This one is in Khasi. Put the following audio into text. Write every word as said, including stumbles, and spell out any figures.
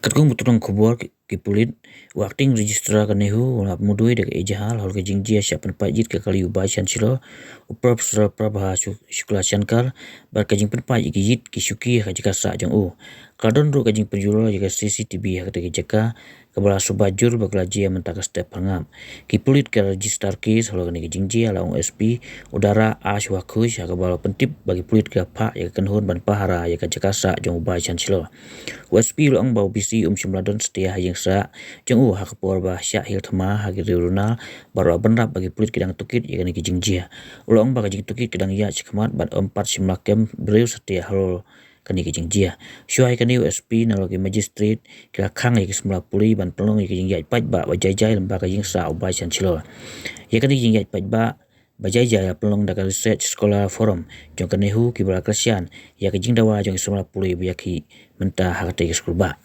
Katkum ka khubor ki pulit, u Acting Registrar ka NEHU u la mudui da ka ejahar halor ka jingjia shah pynpait ïit ka kali u Vice Chancellor, u Professor Prabha Shukla Shankar, bad ka jingpynpait ïa ki ïit ki shuki ha ka jaka sah jong u. Ka la don ruh ka jingpynjulor ïa ka C C T V ha katei ka jaka, kaba la suba jur ba ka la jia mynta ka step pharngap. Ki pulit ki la register case halor kane ka jingjia, la ong u S P, u Dara Ashwa Khush, ha kaba la pyntip ba ki pulit ki la phah ïa ka kynhun ban pahara ïa ka jaka sah jong u Vice Chancellor. U S P u la ong ba u V C um shym la don satia ha ïing sah jong u ha ka por ba shah hiar thma ha ki riew runar, bad u la bynrap ba ki pulit ki dang tohkit ïa kane ka jingjia. U la ong ba ka jingtohkit ka dang ïaid shakhmat bad ym pat shym la kem briew satia halor kane ka jingjia. Shuwa ïa kane u S P nalor ki magistrate ki la khang ïa ki samla pule ban pynlong ïa ka jingïaid paidbah ba jai jai lyngba ka ïing sah u Vice Chancellor. Ïa kane ka jingïaid paidbah ba jai jai la pynlong da ka Research Scholar Forum jong ka NEHU, kiba la kyrshan ïa ka jingdawa jong ki samla pule ba ïakhih mynta ha katei ka skulbah.